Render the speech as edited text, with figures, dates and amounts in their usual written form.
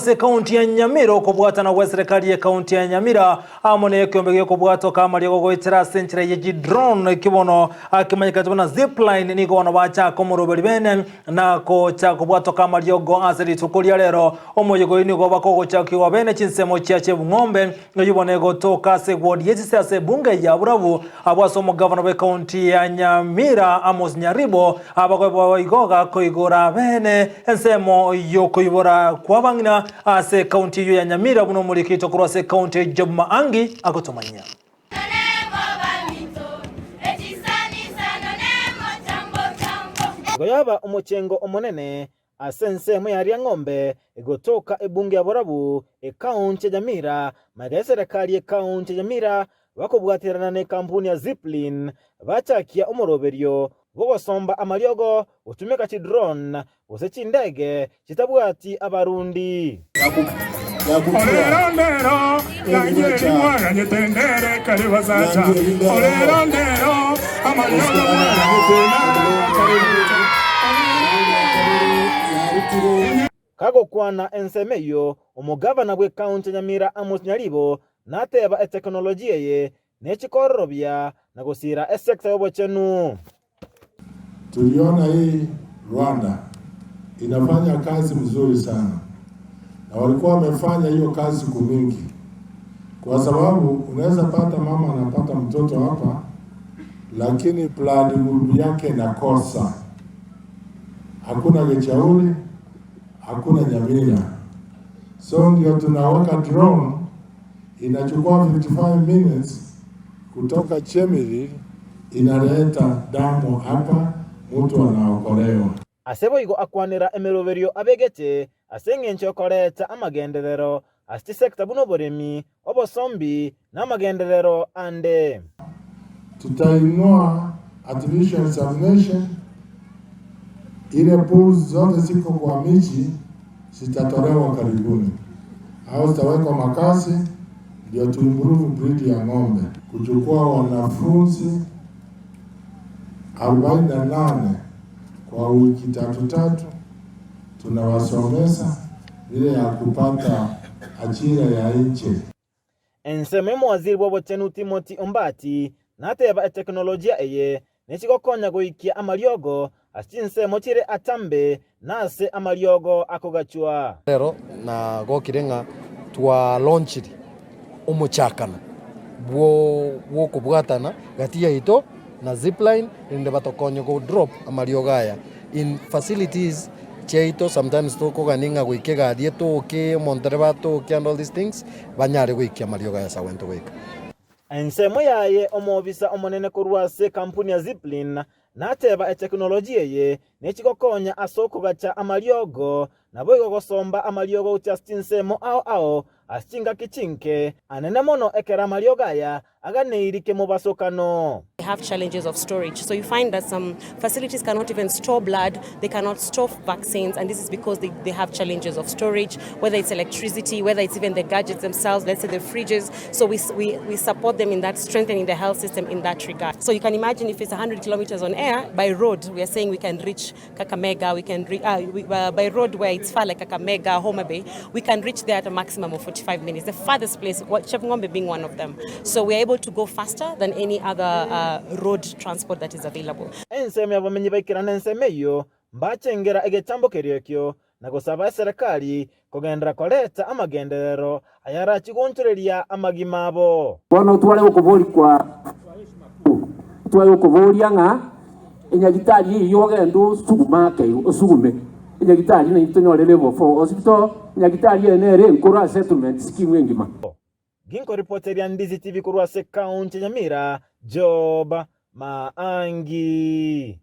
ase ekaunti ya Nyamira okobwatana gweserekari y'ekaunti ya Nyamira amo nekeombe gekobwatoka amariogo goetera ase enchera ye chidrone ekio bono kemanyekanete buna zipline nigo bono bachaka omoroberi bene na gocha kobwatoka amariogo ase rituko ria rero. Omoyega oyio nigo bakogochakigwa bene chinsemo chia Chebung'ombe eyio bono egotoka ase eward y'esise ase ebunge ya Burabu abwo ase omogavana bw'ekaunti ya Nyamira Amos Nyaribo abagoe igo gakoigora bene ensemo y'okoibora kw'abang'ina ase ekaunti eyio ya Nyamira buna omoriki oito korwa ase ekaunti eyio Job Maangi agotomanyia. Igo yaba omochengo omonene ase ensemo ya Riang'ombe egotoka ebunge ya Borabu, ekaunti ya Nyamira, magega y'eserekari y'ekaunti ya Nyamira bakobwaterana nekampuni ya Zipline bachakia omoroberio bw'ogosomba amariogo gotumeka chidrone gose chindege chitabwati abarundi. Orero ndero nangire rimwaganyete ndere kare basacha Orero ndero amariogo mwaganyete kare basacha Kagokwana ensemo eyio, omogavana bw'ekaunti ya Nyamira Amos Nyaribo nateba etekinolojia eye nechikororobia na gosiira esekta y'obochenu. Tuliona hii Rwanda inafanya kazi mzuri sana, na walikuwa wamefanya hiyo kazi siku mingi, kwa sababu unaweza pata mama anapata mtoto hapa, lakini blood group yake inakosa, hakuna Gechauri, hakuna Nyamira, so ndio tunaweka drone inachukua 55 minutes kutoka Chemelil inaleta damu hapa, mtu anaokolewa. Ase boigo akwanera emeroberio abegete ase engencho y'okoreta amagenderero ase chisecta buna oboremi, obosombi, na amagenderero ande. Tutainua artificial insemination, ile pools zote ziko kwa miji zitatolewa karibuni au zitawekwa makasi ndio tu improve breed ya ng'ombe. Kuchukua wanafunzi 48 kwa wiki tatu tatu, tunawasomesa vile ya kupata ajira ya nje. Ensemo y'omowaziri bw'obochenu Timothy Ombati nateba etekinolojia eye nechigokonya goikia amariogo ase chinsemo chire atambe na ase amariogo akogachwa. Rero nagokire ng'a twalaunchire omochakano bw'okobwatana gati yaito na Zipline erinde batokonye go drop amariogo aya in facilities chiaito sometimes tokogania ng'a goika egari etoke, omontereba atoke and all these things, banyare goikia amariogo aya ase agwenerete goika. Ensemo yaye omobisa omonene korwa ase ekampuni ya Zipline nateba etekinolojia eye nechigokonya ase okogacha amariogo Naboigo gosomba amariogo gochia ase chinsemo ao ao ase chingaki chinke, anene mono ekero amariogo aya aganeiri kemobasokano. They have challenges of storage so you find that some facilities cannot even store blood, they cannot store vaccines and this is because they, they have challenges of storage, whether it's electricity, whether it's even the gadgets themselves, let's say the fridges. So we, we, we support them in that, strengthening the health system in that regard. So you can imagine if it's 100 kilometers on air, by road, we are saying we can reach Kakamega, we can re, we, by road where it's far like Kakamega, Homa Bay, we can reach there at a maximum of 45 minutes. The farthest place, Chepng'ombe being one of them. So we are able to go faster than any other road transport that is available. Ensemo y'abamenyi baikerane ensemo eyio, mbachengera egetambo keria ekio, na gosaba eserekari kogenderera koreta amagenderero ayarachie goonchoreria amagima abo. Bono tware gokoboria kwa tware gokoboria ng'a enyagitari eyio ogende osugume ake igo osugume enyagitari naintwe tonyore level four hospital enyagitari eye nere enkoro ase settlement scheme engima. Ginkoripoteria Ndizi TV korwa ase County ya Nyamira, Job Maangi.